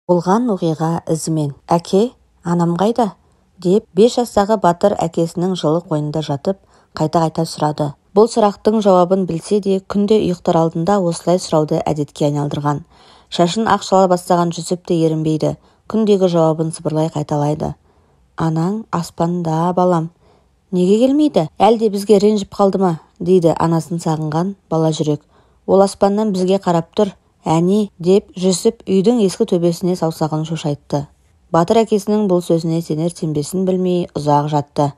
Болған оқиға ізімен. Әке, анам қайда? Деп 5 жастағы Батыр әкесінің жылы қойнында жатып, қайта-қайта сұрады. Бұл сұрақтың жауабын білсе де, күнде ұйықтар алдында осылай сұрауды әдетке айналдырған. Шашын ақ шала бастаған Жүсіп те ерінбейді. Күндегі жауабын сыбырлай қайталайды. Анаң аспанда, балам. Неге келмейді? Әлде бізге ренжіп қалды ма? Дейді анасын сағынған бала жүрек. Ол аспаннан бізге қарап тұр. Әне, деп Жүсіп үйдің ескі төбесіне саусағын шошайтты. Батыр әкесінің бұл сөзіне сенер-сенбесін білмей ұзақ жатты.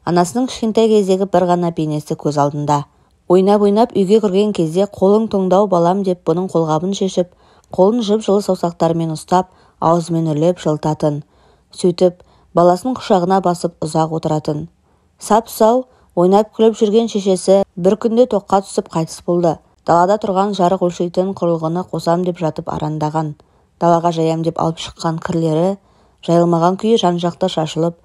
Анасының кішкентай кездегі бір ғана бейнесі көз алдында. Ойнап-ойнап үйге кірген кезде қолың тоңдау балам деп бұның қолғабын шешіп, қолын жып-жылы саусақтарымен ұстап, аузымен үрлеп жылытатын. Сөйтіп, баласын құшағына басып ұзақ отыратын. Сап-сау, ойнап күліп жүрген шешесі бір күнде тоққа түсіп қайтыс болды. Далада тұрған жарық өлшейтін құрылғыны қосам деп жатып арандаған. Далаға жаям деп алып шыққан кірлері жайылмаған күйі жан-жақта шашылып,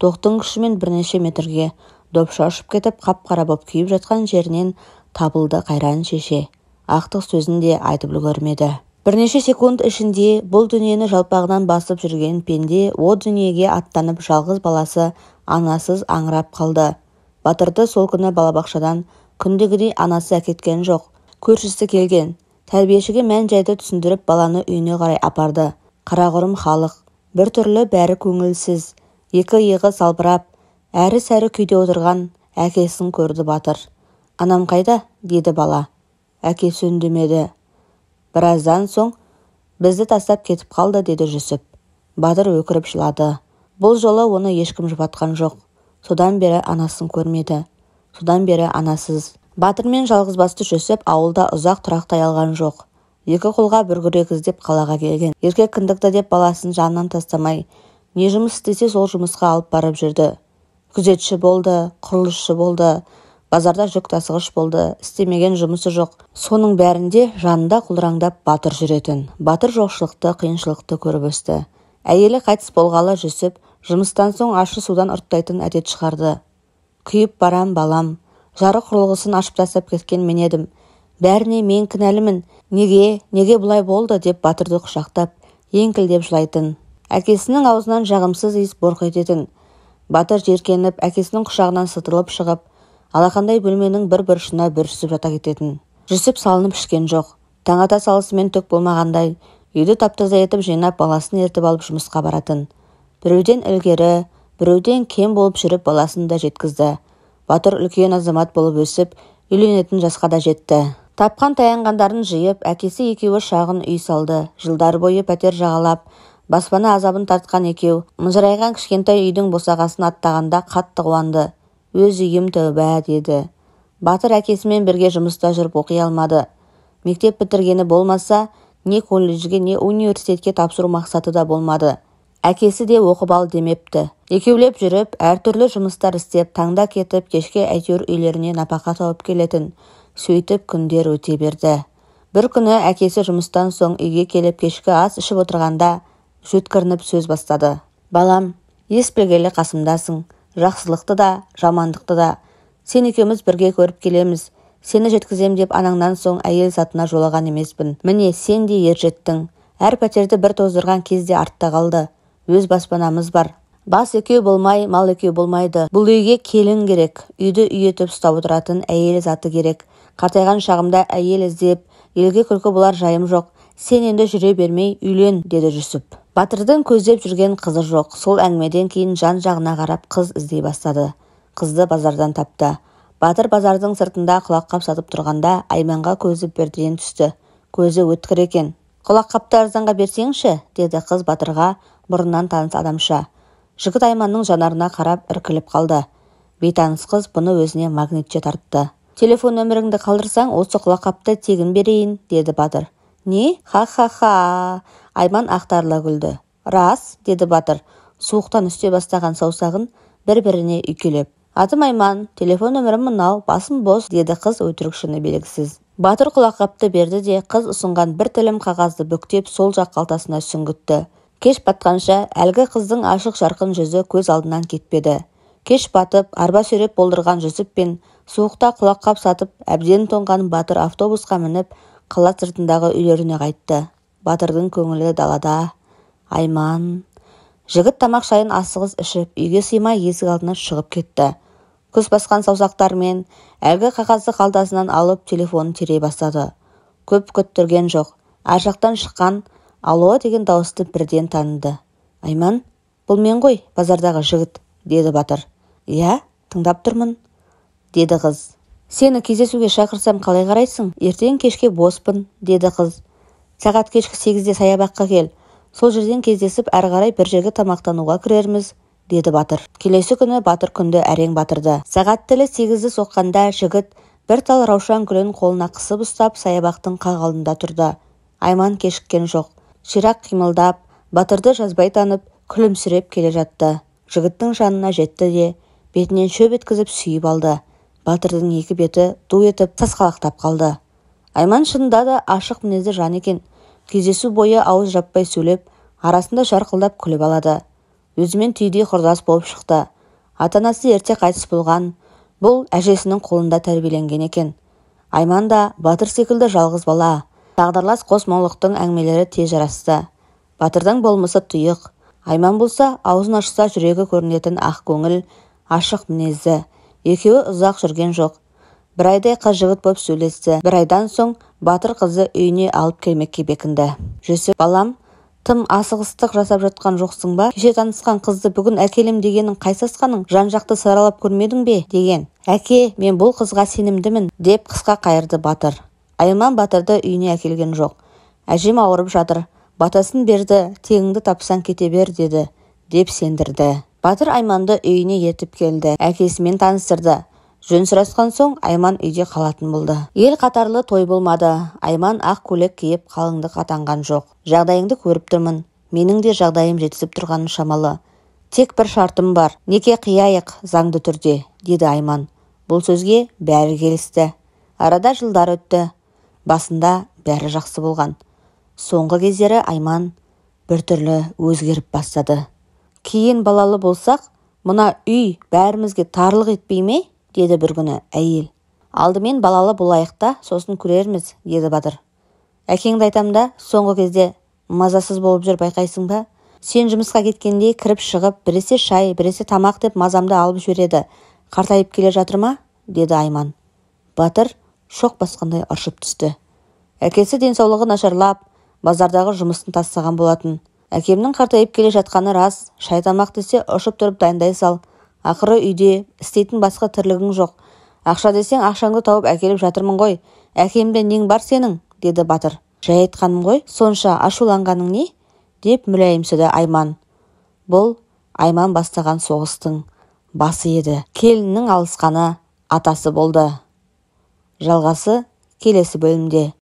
тоқтың күшімен бірнеше метрге допша ұшып кетіп, қап-қара боп күйіп жатқан жерінен табылды қайран шеше. Ақтық сөзін де айтып үлгермеді. Бірнеше секунд ішінде бұл дүниені жалпағынан басып жүрген пенде о дүниеге аттанып жалғыз баласы анасыз аңырап қалды. Батырды сол күні балабақшадан күндегідей анасы әкеткен жоқ. Көршісі келген. Тәрбиешіге мән-жайды түсіндіріп баланы үйіне қарай апарды. Қарақұрым халық, бір түрлі бәрі көңілсіз, екі иығы салбырап, әрі-сәрі күйде отырған әкесін көрді Батыр. Анам қайда? Деді бала. Әкесі үндемеді. Біраздан соң бізді тастап кетіп қалды, деді Жүсіп. Батыр өкіріп жылады. Бұл жолы оны ешкім жұбатқан жоқ. Содан бері анасын көрмеді. Содан бері анасыз. Батыр мен жалғызбасты Жүсіп ауылда ұзақ тұрақтай алған жоқ. Екі қолға бір күрек іздеп қалаға келген. Еркек кіндікті деп баласын жанынан тастамай, не жұмыс істесе сол жұмысқа алып барып жүрді. Күзетші болды, құрылысшы болды, базарда жүк тасығыш болды, істемеген жұмысы жоқ. Соның бәрінде жанында құлдыраңдап Батыр жүретін. Батыр жоқшылықты, қиыншылықты көріп өсті. Әйелі қайтыс болғалы Жүсіп жұмыстан соң ащы судан ұрттайтын әдет шығарды. Күйіп барам балам, жарық құрылғысын ашып тастап кеткен мен едім. Бәріне мен кінәлімін. Неге, неге бұлай болды деп Батырды құшақтап, еңкілдеп жылайтын. Әкесінің аузынан жағымсыз иіс бұрқ ететін. Батыр жеркеніп, әкесінің құшағынан сытылып шығып, алақандай бөлменің бір бұрышына бүрісіп жата кететін. Жүсіп салынып ішкен жоқ. Таң ата салысымен түк болмағандай, үйді тап-таза етіп жинап, баласын ертіп алып жұмысқа баратын. Біреуден ілгері, біреуден кем болып жүріп баласын да жеткізді. Батыр үлкен азамат болып өсіп, үйленетін жасқа да жетті. Тапқан таянғандарын жиып, әкесі екеуі шағын үй салды. Жылдар бойы пәтер жағалап, баспана азабын тартқан екеу, мыжырайған кішкентай үйдің босағасын аттағанда қатты қуанды. Өз үйім тәуба, деді. Батыр әкесімен бірге жұмыста жүріп оқи алмады. Мектеп бітіргені болмаса, не колледжге, не университетке тапсыру мақсаты да болмады. Әкесі де оқып ал демепті. Екеулеп жүріп, әртүрлі жұмыстар істеп, таңда кетіп, кешке әйтеуір үйлеріне напақа тауып келетін. Сөйтіп күндер өте берді. Бір күні әкесі жұмыстан соң үйге келіп кешкі ас ішіп отырғанда жөткірініп сөз бастады. Балам, ес білгелі қасымдасың. Жақсылықты да, жамандықты да. Сен екеуміз бірге көріп келеміз. Сені жеткізем деп анаңнан соң әйел затына жолаған емеспін. Міне, сен де ер жеттің. Әр пәтерді бір тоздырған кезде артта қалды. Өз баспанамыз бар. Бас екеу болмай, мал екеу болмайды. Бұл үйге келін керек. Үйді үй етіп ұстап отыратын әйел заты керек. Қартайған шағымда әйел іздеп, елге күлкі болар жайым жоқ. Сен енді жүре бермей үйлен, деді Жүсіп. Батырдың көздеп жүрген қызы жоқ. Сол әңгімеден кейін жан-жағына қарап қыз іздей бастады. Қызды базардан тапты. Батыр базардың сыртында құлаққап сатып тұрғанда Айманға көзі бірден түсті. Көзі өткір екен. Құлаққапты арзанға берсеңші, деді қыз Батырға бұрыннан таныс адамша. Жігіт Айманның жанарына қарап іркіліп қалды. Бейтаныс қыз бұны өзіне магнитше тартты. Телефон нөміріңді қалдырсаң, осы құлаққапты тегін берейін, деді Батыр. Не? Ха-ха-ха! Айман ақтарыла күлді. Рас, деді Батыр, суықтан үсте бастаған саусағын бір-біріне үйкелеп. Атым Айман, телефон нөмірім мынау, басым бос, деді қыз өтірікшіні белгісіз. Батыр құлаққапты берді де, қыз ұсынған бір тілім қағазды бүктеп сол жақ қалтасына сүңгітті. Кеш батқанша әлгі қыздың ашық жарқын жүзі көз алдынан кетпеді. Кеш батып, арба сүйреп болдырған Жүсіп пен суықта құлаққап сатып, әбден тоңған Батыр автобусқа мініп, қала сыртындағы үйлеріне қайтты. Батырдың көңілі далада. Айман. Жігіт тамақ шайын асығыс ішіп, үйге сыймай есік алдына шығып кетті. Күс басқан саусақтарымен әлгі қағазды қалтасынан алып, телефонын тере бастады. Көп күттірген жоқ. Ар жақтан шыққан «Алло» деген дауысты бірден таныды. «Айман, бұл мен ғой, базардағы жігіт», деді Батыр. «Иә, тыңдап тұрмын», деді қыз. «Сені кездесуге шақырсам қалай қарайсың? Ертең кешке боспын», деді қыз. «Сағат кешкі 8-де саябаққа кел. Сол жерден кездесіп, әрі қарай бір жерге тамақтануға кірерміз», деді Батыр. Келесі күні Батыр күнді әрең батырды. Сағат тілі 8-ді соққанда жігіт бір тал раушан гүлін қолына қысып ұстап, саябақтың қақ алдында тұрды. Айман кешіккен жоқ. Ширақ қимылдап, Батырды жазбай танып, күлімсіреп келе жатты. Жігіттің жанына жетті де, бетінен шөп еткізіп сүйіп алды. Батырдың екі беті ду етіп сасқалақтап қалды. Айман шынында да ашық мінезді жан екен. Кездесу бойы ауыз жаппай сөйлеп, арасында жарқылдап күліп алады. Өзімен түйдей құрдас болып шықты. Ата-анасы ерте қайтыс болған, бұл әжесінің қолында тәрбиеленген екен. Айман да Батыр секілді жалғыз бала. Тағдырлас қос мұңлықтың әңгімелері тез жарасты. Батырдың болмысы тұйық. Айман болса, аузын ашса жүрегі көрінетін ақ көңіл, ашық мінезді. Екеуі ұзақ жүрген жоқ. Бір айдай қыз жігіт боп сөйлесті. Бір айдан соң Батыр қызды үйіне алып келмекке бекінді. Жүсіп, балам, тым асығыстық жасап жатқан жоқсың ба? Кеше танысқан қызды бүгін әкелем дегенің қай сасқаның? Жан-жақты саралап көрмедің бе? Деген. Әке, мен бұл қызға сенімдімін, деп қысқа қайырды Батыр. Айман Батырды үйіне әкелген жоқ. Әжем ауырып жатыр. Батасын берді, тегіңді тапсаң кете бер, деді, деп сендірді. Батыр Айманды үйіне ертіп келді. Әкесімен таныстырды. Жөн сұрасқан соң Айман үйде қалатын болды. Ел қатарлы той болмады. Айман ақ көйлек киіп қалыңдық атанған жоқ. Жағдайыңды көріп тұрмын. Менің де жағдайым жетісіп тұрғаны шамалы. Тек бір шартым бар. Неке қияйық заңды түрде, деді Айман. Бұл сөзге бәрі келісті. Арада жылдар өтті. Басында бәрі жақсы болған. Соңғы кездері Айман біртүрлі өзгеріп бастады. Кейін балалы болсақ, мына үй бәрімізге тарлық етпей ме? Деді бір күні әйел. Алдымен балалы болайық та, сосын көрерміз, деді Батыр. Әкеңді айтам да, соңғы кезде мазасыз болып жүр, байқайсың ба? Сен жұмысқа кеткенде кіріп шығып, біресе шай, біресе тамақ деп мазамды алып жібереді. Қартайып келе жатыр ма? Деді Айман. Батыр шоқ басқандай ыршып түсті. Әкесі денсаулығы нашарлап, базардағы жұмысын тастаған болатын. Әкемнің қартайып келе жатқаны рас, шай тамақ десе ұшып тұрып дайындай сал. Ақыры үйде істейтін басқа тірлігің жоқ. Ақша десең ақшаңды тауып әкеліп жатырмын ғой. Әкемде нең бар сенің? Деді Батыр. Жай айтқаным ғой, сонша ашуланғаның не? Деп мүләйімсіді Айман. Бұл Айман бастаған соғыстың басы еді. Келіннің алысқаны атасы болды. Жалғасы келесі бөлімде.